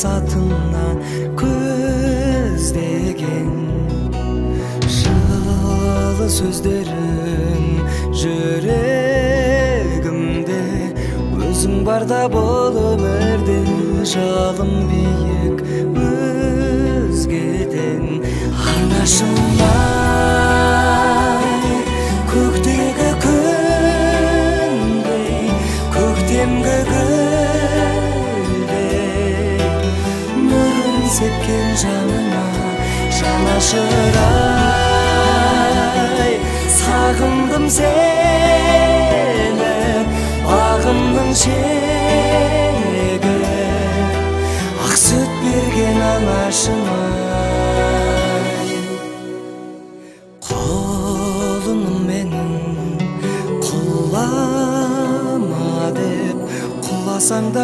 мақсатына көздеген. Жылы сөздерің жүрегімде, өзің барда бұл өмірде жалын биік өзгеден. Анашым ай, көктегі күндей, көктемгі гүлдей, нұрын сепкен жаныма жанашыр ай. Сағындым сені, бағымның шегі, ақ сүт берген анашым ай. Құлыным менің, құлама деп, құласаң да